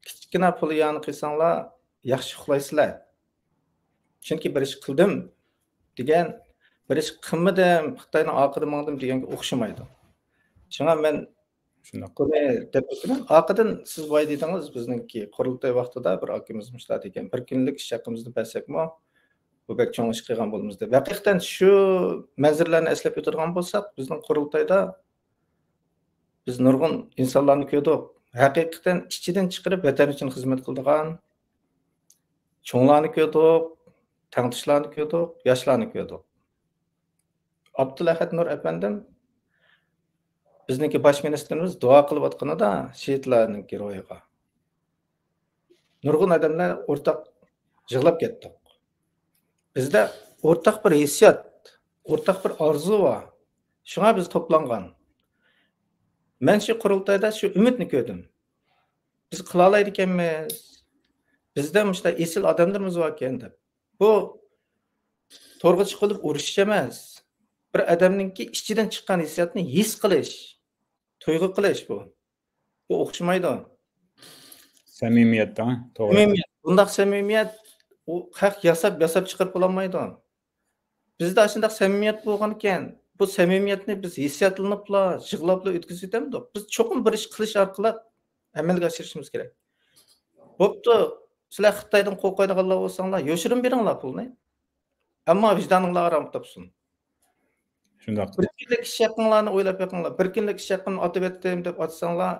كىچىككىنە پۇل ئىئانە قىلساڭلار، ياخشى ئۇخلايسىلەر. چۈنكى بىر ئىش قىلدىم دېگەن، بىر ئىش قىلمىدىم، خىتاينىڭ ئارقىدا ماڭدىم دېگەنگە ئوخشىمايدۇ. شۇڭا مەن شۇنداق. بۇنى دەپ ئۆتىمەن. ئارقىدىن سىز بايا دېدىڭىز، بىزنىڭكى قۇرۇلتاي ۋاقتىدا بىر ئاكىمىز مۇشۇنداق دېگەن، بىر كۈنلۈك ئىش ھەققىمىزنى بەرسەكمۇ، بۇ بەك چوڭ ئىش قىلغان بولىمىز دەپ. ھەقىقەتەن شۇ مەنزىرىلەرنى ئەسلەپ ئۆتىدىغان بولساق، بىزنىڭ قۇرۇلتايدا بىز نۇرغۇن ئىنسانلارنى كۆردۇق. ھەقىقەتەن ئىچىدىن چىقىرىپ ۋەتەن ئۈچۈن خىزمەت قىلىدىغان چوڭلارنى كۆردۇق، تەڭتۇشلارنى كۆردۇق، ياشلارنى كۆردۇق. ئابدۇلئەھەد نۇر ئەپەندىم بىزنىڭكى باش مىنىستىرىمىز دۇئا قىلىۋاتقىنىدا شېھىتلارنىڭكى روھىغا نۇرغۇن ئادەملەر ئورتاق يىغلاپ كەتتۇق. بىزدە ئورتاق بىر ھېسسىيات، ئورتاق بىر ئارزۇ بار. شۇڭا بىز توپلانغان. مەن شۇ قۇرۇلتايدا شۇ ئۈمىدنى كۆردۈم. بىز قىلالايدىكەنمىز، بىزدە مۇشۇنداق ئېسىل ئادەملىرىمىز باركەن دەپ. بۇ تورغا چىقىۋېلىپ ئۇرۇشۇش ئەمەس. بىر ئادەمنىڭكى ئىچىدىن چىققان ھېسسىياتنى ھېس قىلىش، تۇيغۇ قىلىش بۇ. بۇ ئوخشىمايدۇ. سەمىمىيەت، ھە؟ توغرا. سەمىمىيەت. بۇنداق سەمىمىيەت ئۇ خەق ياساپ، ياساپ چىقىرىپ بولالمايدۇ. بىزدە ئاشۇنداق سەمىمىيەت بولغانىكەن، بۇ سەمىمىيەتنى بىز ھېسسىياتلىنىپلا، يىغلاپلا ئۆتكۈزۈۋېتەمدۇق. بىز چوقۇم بىر ئىش قىلىش ئارقىلىق ئەمەلگە ئاشۇرۇشىمىز كېرەك. بوپتۇ، سىلەر خىتايدىن قورقايدىغانلار بولساڭلار، يوشۇرۇن بېرىڭلار پۇلنى. ئەمما ۋىجدانىڭلار ئارام تاپسۇن. شۇنداق. بىر كۈنلۈك ئىش ھەققىڭلارنى ئويلاپ بېقىڭلار. بىر كۈنلۈك ئىش ھەققىنى ئاتىۋەتتىم دەپ ئاتساڭلار،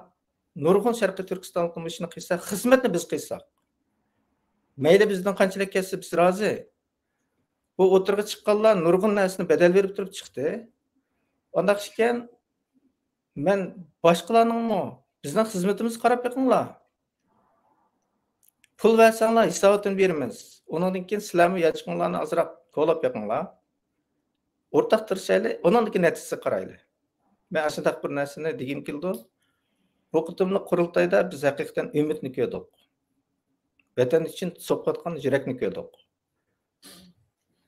نۇرغۇن شەرقىي تۈركىستانلىق مۇشۇنى قىلسا، خىزمەتنى بىز قىلساق. مەيلى بىزدىن قانچىلىك كەتسە، بىز رازى. بۇ ئوتتۇرىغا چىققانلار نۇرغۇن نەرسىنى بەدەل بېرىپ تۇرۇپ چىقتى. ئانداق ئىكەن، مەن باشقىلارنىڭمۇ بىزنىڭ خىزمىتىمىزگە قاراپ بېقىڭلار. پۇل بەرسەڭلار ھېساباتىنى بېرىمىز. ئۇنىڭدىن كېيىن سىلەرمۇ يانچۇقۇڭلارنى ئازراق كولاپ بېقىڭلار. ئورتاق تىرىشايلى، ئۇنىڭدىن كېيىن نەتىجىسىگە قارايلى. مەن ئاشۇنداق بىر نەرسىنى دېگۈم كېلىدۇ. بۇ قېتىملىق قۇرۇلتايدا بىز ھەقىقەتەن ئۈمىدنى كۆردۇق. ۋەتەن ئۈچۈن سوقۇۋاتقان يۈرەكنى كۆردۇق.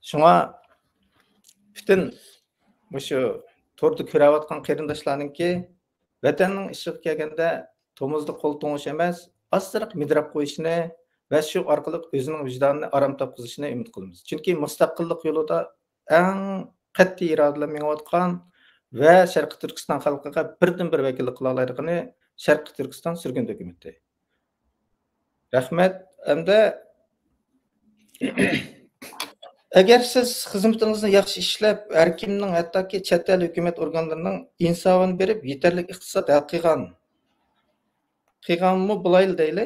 شۇڭا پۈتۈن مۇشۇ توردا كۆرۈۋاتقان قېرىنداشلارنىڭكى ۋەتەننىڭ ئىشىغا كەلگەندە تومۇزدا قول توڭۇش ئەمەس، ئازراق مىدىراپ قويۇشىنى ۋە شۇ ئارقىلىق ئۆزىنىڭ ۋىجدانىنى ئارام تاپقۇزۇشىنى ئۈمىد قىلىمىز. چۈنكى مۇستەقىللىق يولىدا ئەڭ قەتئىي ئىرادە بىلەن مېڭىۋاتقان ۋە شەرقىي تۈركىستان خەلقىگە بىردىنبىر ۋەكىللىك قىلالايدىغىنى شەرقىي تۈركىستان سۈرگۈن ھۆكۈمىتى. رەھمەت. ئەمدى ئەگەر سىز خىزمىتىڭىزنى ياخشى ئىشلەپ، ھەر كىمنىڭ، ھەتتاكى چەت ئەل ھۆكۈمەت ئورگانلىرىنىڭ ئىنسابىنى بېرىپ، يېتەرلىك ئىقتىساد ھەل قىلغان، قىلغانمۇ بولايلى دەيلى.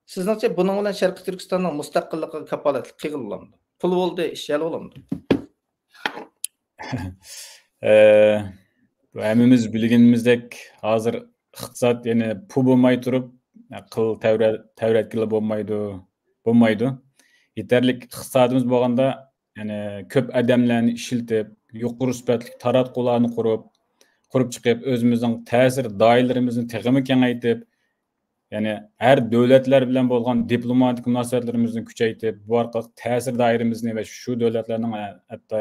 سىزنىڭچە بۇنىڭ بىلەن شەرقىي تۈركىستاننىڭ مۇستەقىللىقىغا كاپالەتلىك قىلغىلى بولامدۇ؟ پۇل بولدى، ئىش ھەل بولامدۇ؟ ئە، بۇ ھەممىمىز بىلگىنىمىزدەك، ھازىر ئىقتىساد، يەنى پۇل بولماي تۇرۇپ، ئەقىل تەۋرە-، تەۋرەتكىلى بولمايدۇ، بولمايدۇ. يېتەرلىك ئىقتىسادىمىز بولغاندا، يەنى كۆپ ئادەملەرنى ئىشلىتىپ، يۇقىرى سۈپەتلىك تاراتقۇلارنى قۇرۇپ، قۇرۇپ چىقىپ، ئۆزىمىزنىڭ تەسىر دائىرىلىرىمىزنى تېخىمۇ كېڭەيتىپ، يەنى ھەر دۆلەتلەر بىلەن بولغان دىپلوماتىك مۇناسىۋەتلىرىمىزنى كۈچەيتىپ، بۇ ئارقىلىق تەسىر دائىرىمىزنى ۋە شۇ دۆلەتلەرنىڭ ھە-، ھەتتا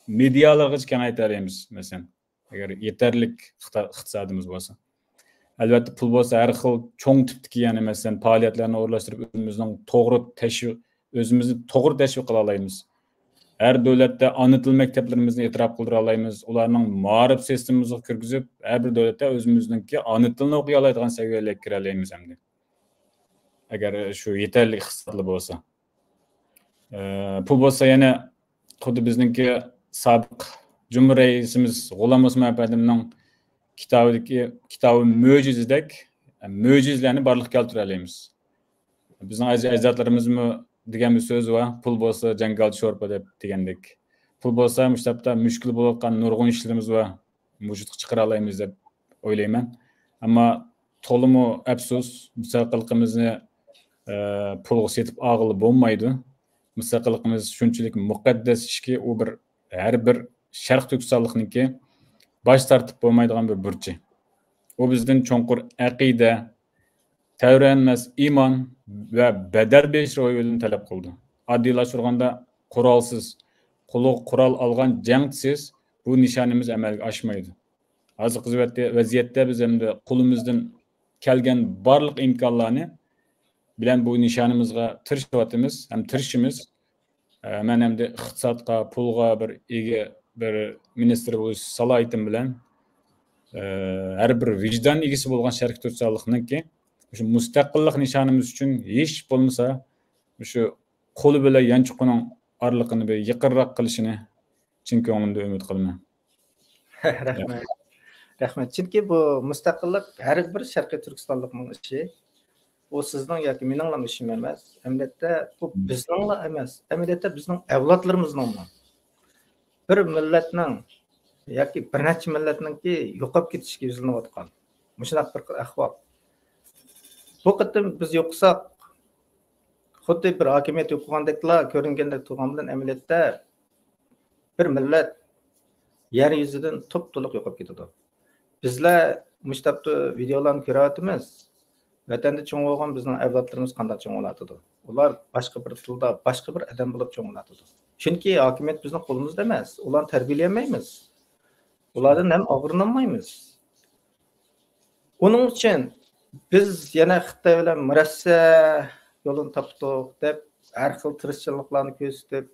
مېدىيالىرىغىچە كېڭەيتەلەيمىز، مەسىلەن. ئەگەر يېتەرلىك ئىقتا-، ئىقتىسادىمىز بولسا. ئەلۋەتتە، پۇل بولسا ھەر خىل چوڭ تىپتىكى، يەنى مەسىلەن، پائالىيەتلەرنى ئورۇنلاشتۇرۇپ، ئۆزىمىزنىڭ توغرا تەشۋىق، ئۆزىمىزنى توغرا تەشۋىق قىلالايمىز. ھەر دۆلەتتە ئانا تىل مەكتەپلىرىمىزنى ئېتىراپ قىلدۇرالايمىز. ئۇلارنىڭ مائارىپ سىستېمىمىزغا كىرگۈزۈپ، ھەر بىر دۆلەتتە ئۆزىمىزنىڭكى ئانا تىلىنى ئوقۇيالايدىغان سەۋىيەلەرگە كىرەلەيمىز ئەمدى. ئەگەر شۇ يېتەرلىك ئىقتىسادلا بولسا. ئە، پۇل بولسا يەنە خۇددى بىزنىڭكى سابىق جۇمھۇر رەئىسىمىز غۇلام ئوسمان ئەپەندىمنىڭ كىتابىدىكى، كىتابى مۆجىزىدەك مۆجىزىلەرنى بارلىققا كەلتۈرەلەيمىز. بىزنىڭ ئەج-، ئەجدادلىرىمىزمۇ دېگەن بىر سۆز بار، «پۇل بولسا جاڭگالدا شورپا» دەپ دېگەندەك. پۇل بولسا مۇشۇ تاپتا مۈشكۈل بولۇۋاتقان نۇرغۇن ئىشلىرىمىز بار، ۋۇجۇدقا چىقىرالايمىز دەپ ئويلايمەن. ئەمما تولىمۇ ئەپسۇس، مۇستەقىللىقىمىزنى، ئە، پۇلغا سېتىپ ئالغىلى بولمايدۇ. مۇستەقىللىقىمىز شۇنچىلىك مۇقەددەس ئىشكى، ئۇ بىر، ھەر بىر شەرقىي تۈركىستانلىقنىڭكى باش تارتىپ بولمايدىغان بىر بۇرچى. ئۇ بىزدىن چوڭقۇر ئەقىدە، تەۋرەنمەس ئىمان ۋە بەدەل بېرىش روھى بىلەن تەلەپ قىلىدۇ. ئاددىيلاشتۇرغاندا، قورالسىز، قولىغا قورال ئالغان جەڭچىسىز بۇ نىشانىمىز ئەمەلگە ئاشمايدۇ. ھازىرقى ۋەزىيەتتە، ۋەزىيەتتە بىز ئەمدى قولىمىزدىن كەلگەن بارلىق ئىمكانلارنى بىلەن بۇ نىشانىمىزغا تىرىشىۋاتىمىز ھەم تىرىشىمىز. ئە، مەن ئەمدى ئىقتىسادقا، پۇلغا بىر ئىگە، بىر مىنىستىر بولۇش سالاھىيىتىم بىلەن، ئە، ھەر بىر ۋىجدان ئىگىسى بولغان شەرقىي تۈركىستانلىقنىڭكى مۇشۇ مۇستەقىللىق نىشانىمىز ئۈچۈن ھېچ بولمىسا مۇشۇ قولى بىلەن يانچۇقىنىڭ ئارىلىقىنى بىر يېقىنراق قىلىشىنى چىن كۆڭلۈمدىن ئۈمىد قىلىمەن. رەھمەت. رەھمەت. چۈنكى بۇ مۇستەقىللىق ھەر بىر شەرقىي تۈركىستانلىقنىڭ ئىشى. ئۇ سىزنىڭ ياكى مېنىڭلا ئىشىم ئەمەس. ئەمەلىيەتتە بۇ بىزنىڭلا ئەمەس. ئەمەلىيەتتە بىزنىڭ ئەۋلادلىرىمىزنىڭمۇ. بىر مىللەتنىڭ ياكى بىر نەچچە مىللەتنىڭكى يوقاپ كېتىشىگە يۈزلىنىۋاتقان مۇشۇنداق بىر ئەھۋال. بۇ قېتىم بىز يوقىساق، خۇددى بىر ھاكىمىيەت يوقىغاندەكلا كۆرۈنگەندەك تۇرغان بىلەن، ئەمەلىيەتتە بىر مىللەت يەر يۈزىدىن توپتولۇق يوقاپ كېتىدۇ. بىزلەر مۇشۇ تاپتا ۋىدېئولارنى كۆرۈۋاتىمىز. ۋەتەندە چوڭ بولغان بىزنىڭ ئەۋلادلىرىمىز قانداق چوڭ بولۇۋاتىدۇ؟ ئۇلار باشقا بىر تىلدا، باشقا بىر ئادەم بولۇپ چوڭ بولۇۋاتىدۇ. چۈنكى ھاكىمىيەت بىزنىڭ قولىمىزدا ئەمەس. ئۇلارنى تەربىيەلىيەلمەيمىز. ئۇلاردىن ھەم ئاغرىنالمايمىز. ئۇنىڭ ئۈچۈن بىز يەنە خىتاي بىلەن مۇرەسسە يولىنى تاپتۇق دەپ، ھەر خىل تىرىشچانلىقلارنى كۆرسىتىپ،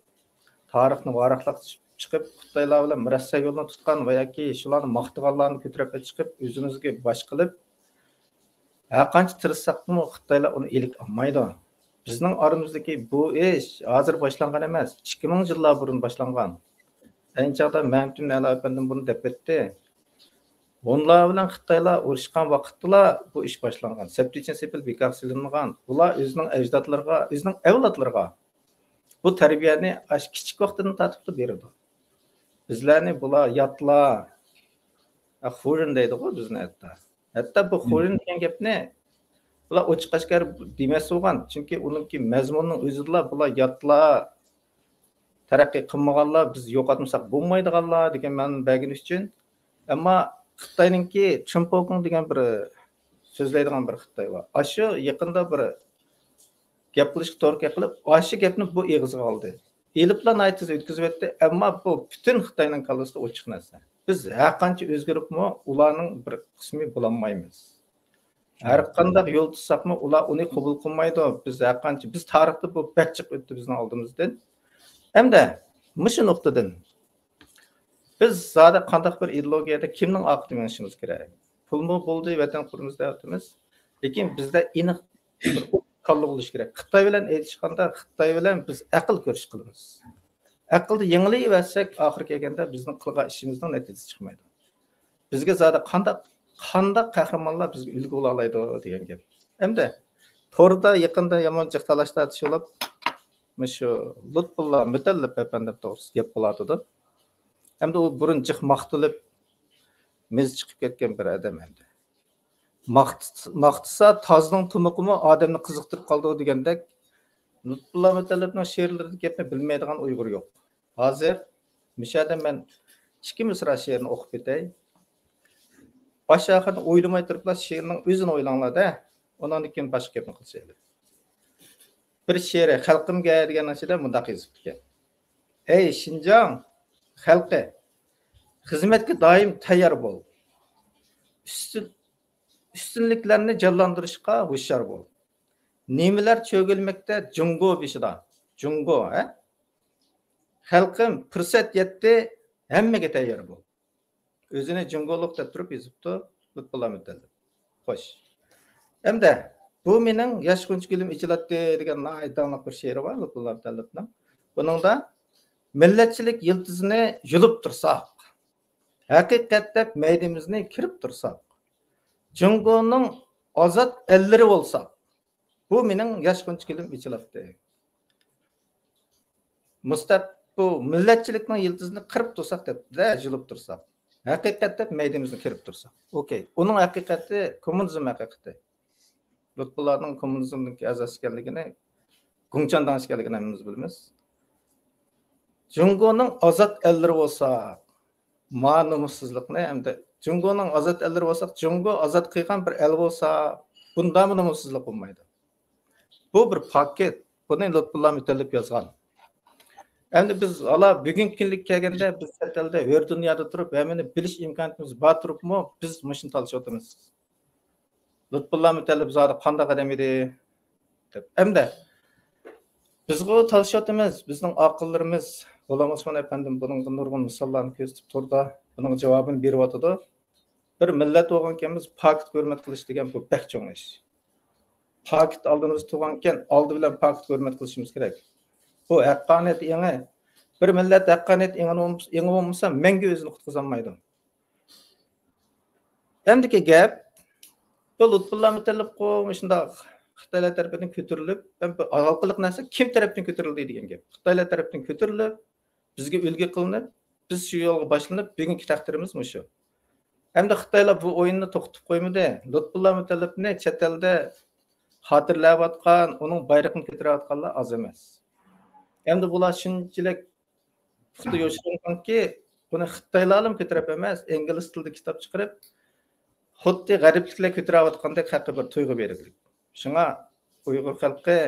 تارىخنى ۋاراقلاپ چىقىپ، خىتايلار بىلەن مۇرەسسە يولىنى تۇتقان ۋە ياكى شۇلارنى ماختىغانلارنى كۆتۈرۈپ چىقىپ، ئۆزىمىزگە باش قىلىپ، ھەرقانچە تىرىشساقمۇ خىتايلار ئۇنى ئىلىك ئالمايدۇ. بىزنىڭ ئارىمىزدىكى بۇ ئىش ھازىر باشلانغان ئەمەس، ئىككى مىڭ يىللار بۇرۇن باشلانغان. ئەينى چاغدا مەمتىمىن ئەلا ئەپەندىم بۇنى دەپ ئۆتتى. ھونلار بىلەن خىتايلار ئۇرۇشقان ۋاقىتتىلا بۇ ئىش باشلانغان. سەپتىچىن سېپىل بىكار سېلىنغان. ئۇلار ئۆزىنىڭ ئەجدادلىرىغا، ئۆزىنىڭ ئەۋلادلىرىغا بۇ تەربىيەنى ئاشۇ كىچىك ۋاقتىدىن تارتىپلا بېرىدۇ. بىزلەرنى بۇلار ياتلار، خۇرىن دەيدىغۇ بىزنى ھەتتا. ھەتتا بۇ خۇرىن دېگەن گەپنى بۇلار ئوچۇق ئاشكارا دېمەس بولغان. چۈنكى ئۇنىڭكى مەزمۇنىنىڭ ئۆزىدىلا بۇلار ياتلار، تەرەققىي قىلمىغانلار، بىز يوقاتمىساق بولمايدىغانلار دېگەن مەنىنى بەرگىنى ئۈچۈن. ئەمما خىتاينىڭكى چىنپوگۇڭ دېگەن بىر سۆزلەيدىغان بىر خىتاي بار. ئاشۇ يېقىندا بىر گەپ قىلىشقا توغرا كەپ قىلىپ، ئاشۇ گەپنى بۇ ئېغىزىغا ئالدى. ئېلىپلا ناھايىتى تېز ئۆتكۈزۈۋەتتى، ئەمما بۇ پۈتۈن خىتاينىڭ كاللىسىدا ئوچۇق نەرسە. بىز ھەرقانچە ئۆزگىرىپمۇ ئۇلارنىڭ بىر قىسمى بولالمايمىز. ھەر قانداق يول تۇتساقمۇ ئۇلار ئۇنى قوبۇل قىلمايدۇ. بىز ھەرقانچە، بىز تارىختا بۇ بەك جىق ئۆتتى بىزنىڭ ئالدىمىزدىن. ئەمدى مۇشۇ نۇقتىدىن بىز زادى قانداق بىر ئىدېئولوگىيەدە كىمنىڭ ئارقىدا مېڭىشىمىز كېرەك؟ پۇلمۇ بولدى، ۋەتەن قۇرىمىز دەۋاتىمىز. لېكىن بىزدە ئېنىق بىر كاللا بولۇشى كېرەك. خىتاي بىلەن ئېلىشقاندا خىتاي بىلەن بىز ئەقىل كۈرىشى قىلىمىز. ئەقىلدە يېڭىلىۋەرسەك، ئاخىرى كەلگەندە بىزنىڭ قىلغان ئىشىمىزنىڭ نەتىجىسى چىقمايدۇ. بىزگە زادى قانداق، قانداق قەھرىمانلار بىزگە ئۈلگە بولالايدۇ دېگەن گەپ. ئەمدى توردا يېقىندا يامان جىق تالاش تارتىش بولۇپ، مۇشۇ لۇتپۇللا مۇتەللىپ ئەپەندىم توغرىسىدا گەپ قىلىۋاتىدۇ. ئەمدى ئۇ بۇرۇن جىق ماختىلىپ، مىزى چىقىپ كەتكەن بىر ئادەم ئەمدى. ماخت-، ماختىسا تازنىڭ تۇمىقىمۇ ئادەمنى قىزىقتۇرۇپ قالىدۇ دېگەندەك، لۇتپۇللا مۇتەللىپنىڭ شېئىرلىرىدىكى گەپنى بىلمەيدىغان ئۇيغۇر يوق. ھازىر مۇشۇ يەردە مەن ئىككى مىسرا شېئىرنى ئوقۇپ كېتەي. باش ئاخىرىنى ئويلىماي تۇرۇپلا شېئىرنىڭ ئۆزىنى ئويلاڭلار-دە. ئۇنىڭدىن كېيىن باشقا گەپنى قىلىشايلى. بىر شېئىرى خەلقىمگە دېگەننىڭ ئىچىدە مۇنداق يېزىپتىكەن. ئەي شىنجاڭ خەلقى، خىزمەتكە دائىم تەييار بول. ئۈستۈن، ئۈستۈنلۈكلەرنى جانلاندۇرۇشقا ھوشيار بول. نېمىلەر چۆگىلىمەكتە جۇڭگو بېشىدا؟ جۇڭگو، ھە؟ خەلقىم، پۇرسەت يەتتى، ھەممىگە تەييار بول. ئۆزىنى جۇڭگولۇق دەپ تۇرۇپ يېزىپتۇ لۇتپۇللا مۇتەللىپ. خوش. ئەمدى بۇ مېنىڭ ياش غۇنچە گۈلۈم ئېچىلاتتى دېگەن ناھايىتى داڭلىق بىر شېئىرى بار لۇتپۇللا مۇتەللىپنىڭ. بۇنىڭدا مىللەتچىلىك يىلتىزىنى يۇلۇپ تۇرساق، ھەقىقەت دەپ مەيدىمىزنى كىرىپ تۇرساق، جۇڭگونىڭ ئازاد ئەللىرى بولساق، بۇ مېنىڭ ياش غۇنچە گۈلۈم ئېچىلاتتى. مۇستەق-، بۇ مىللەتچىلىكنىڭ يىلتىزىنى قىرىپ تۇرساق دەپتىدە، يۇلۇپ تۇرساق. ھەقىقەت دەپ مەيدىمىزنى كىرىپ تۇرساق. ئوكەي. ئۇنىڭ ھەقىقەتى، كوممۇنىزم ھەقىقىتى. لۇتپۇللانىڭ كوممۇنىزمدىكى ئەزاسى ئىكەنلىكىنى، گۇڭچانداڭ ئىكەنلىكىنى ھەممىمىز بىلىمىز. جۇڭگونىڭ ئازاد ئەللىرى بولسا، ما نومۇسسىزلىقنى ئەمدى جۇڭگونىڭ ئازاد ئەللىرى بولساق، جۇڭگو ئازاد قىلغان بىر ئەل بولسا، بۇنداقمۇ نومۇسسىزلىق بولمايدۇ. بۇ بىر پاكىت. بۇنى لۇتپۇللا مۇتەللىپ يازغان. ئەمدى بىز ھالا بۈگۈنكى كۈنلۈككە كەلگەندە، بىز چەت ئەلدە، ھۆر دۇنيادا تۇرۇپ، ھەممىنى بىلىش ئىمكانىيىتىمىز بار تۇرۇپمۇ، بىز مۇشۇنى تالىشىۋاتىمىز. لۇتپۇللا مۇتەللىپ زادى قانداق ئادەم ئىدى؟ دەپ. ئەمدى بىزغۇ تالىشىۋاتىمىز، بىزنىڭ ئاقىللىرىمىز، غۇلام ئوسمان ئەپەندىم بۇنىڭغا نۇرغۇن مىساللارنى كۆرسىتىپ تۇرىدۇ، بۇنىڭغا جاۋابىنى بېرىۋاتىدۇ. بىر مىللەت بولغانكەن بىز پاكىتقا ھۆرمەت قىلىش دېگەن بۇ بەك چوڭ ئىش. پاكىت ئالدىمىزدا تۇرغانكەن، ئالدى بىلەن پاكىتقا ھۆرمەت قىلىشىمىز كېرەك. بۇ ھەققانىيەت ئېڭى. بىر مىللەت ھەققانىيەت ئېڭى بولمىسا، مەڭگۈ ئۆزىنى قۇتقۇزالمايدۇ. ئەمدىكى گەپ، بۇ لۇتپۇللا مۇتەللىپقۇ مۇشۇنداق خىتايلار تەرىپىدىن كۆتۈرۈلۈپ، ھەم بۇ ھالقىلىق نەرسە كىم تەرەپتىن كۆتۈرۈلدى دېگەن گەپ. خىتايلار تەرەپتىن كۆتۈرۈلۈپ، بىزگە ئۈلگە قىلىنىپ، بىز شۇ يولغا باشلىنىپ، بۈگۈنكى تەقدىرىمىز مۇشۇ. ئەمدى خىتايلار بۇ ئويۇننى توختىتىپ قويمىدى. لۇتپۇللا مۇتەللىپنى چەت ئەلدە خاتىرىلەۋاتقان، ئۇنىڭ بايرىقىنى كۆتۈرۈۋاتقانلار ئاز ئەمەس. ئەمدى بۇلار شۇنچىلىك پۇختا يوشۇرۇنغانكى، بۇنى خىتايلارلا كۆتۈرۈپ ئەمەس، ئىنگلىز تىلىدا كىتاب چىقىرىپ، خۇددى غەربلىكلەر كۆتۈرۈۋاتقاندەك ھەققى بىر تۇيغۇ بېرىلدى. شۇڭا ئۇيغۇر خەلقى،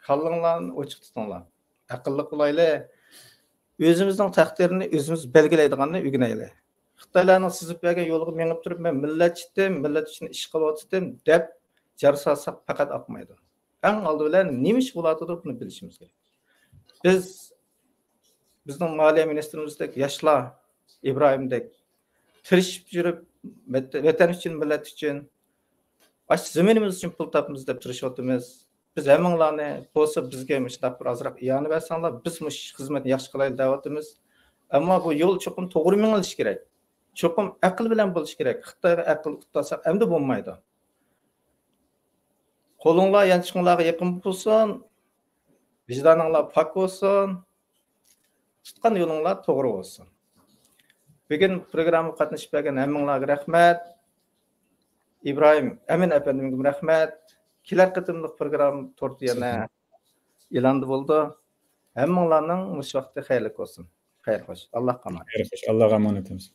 كاللىڭلارنى ئوچۇق تۇتۇڭلار. ئەقىللىق بولايلى. ئۆزىمىزنىڭ تەقدىرىنى ئۆزىمىز بەلگىلەيدىغاننى ئۆگىنەيلى. خىتايلارنىڭ سىزىپ بەرگەن يولىغا مېڭىپ تۇرۇپ، مەن مىللەتچىتىم، مىللەت ئۈچۈن ئىش قىلىۋاتىتىم دەپ جار سالساق پەقەت ئاقمايدۇ. ئەڭ ئالدى بىلەن نېمە ئىش بولۇۋاتىدۇ، بۇنى بىلىشىمىز كېرەك. بىز، بىزنىڭ مالىيە مىنىستىرىمىزدەك ياشلار، ئىبراھىمدەك تىرىشىپ يۈرۈپ، ۋەت-، ۋەتەن ئۈچۈن، مىللەت ئۈچۈن، ئاشۇ زېمىنىمىز ئۈچۈن پۇل تاپىمىز دەپ تىرىشىۋاتىمىز. بىز ھەممىڭلارنى بولسا بىزگە مۇشۇنداق بىر ئازراق ئىئانە بەرسەڭلار، بىز مۇشۇ خىزمەتنى ياخشى قىلايلى دەۋاتىمىز. ئەمما بۇ يول چوقۇم توغرا مېڭىلىشى كېرەك. چوقۇم ئەقىل بىلەن بولۇشى كېرەك. خىتايغا ئەقىل ئۇتتۇرساق ئەمدى بولمايدۇ. قولۇڭلار يانچۇقۇڭلارغا يېقىن بولسۇن، ۋىجدانىڭلار پاك بولسۇن، تۇتقان يولۇڭلار توغرا بولسۇن. بۈگۈن پروگراممىغا قاتنىشىپ بەرگەن ھەممىڭلارغا رەھمەت. ئىبراھىم ئەمىن ئەپەندىمگىمۇ رەھمەت. كېلەر قېتىملىق پروگرامما تورتى يەنە ئېلاندا بولىدۇ. ھەممىڭلارنىڭ مۇشۇ ۋاقتى خەيرلىك بولسۇن. خەير خوش. ئاللاھقا ئامانەت. خەير خوش. ئاللاھقا ئامانەت بولسۇن.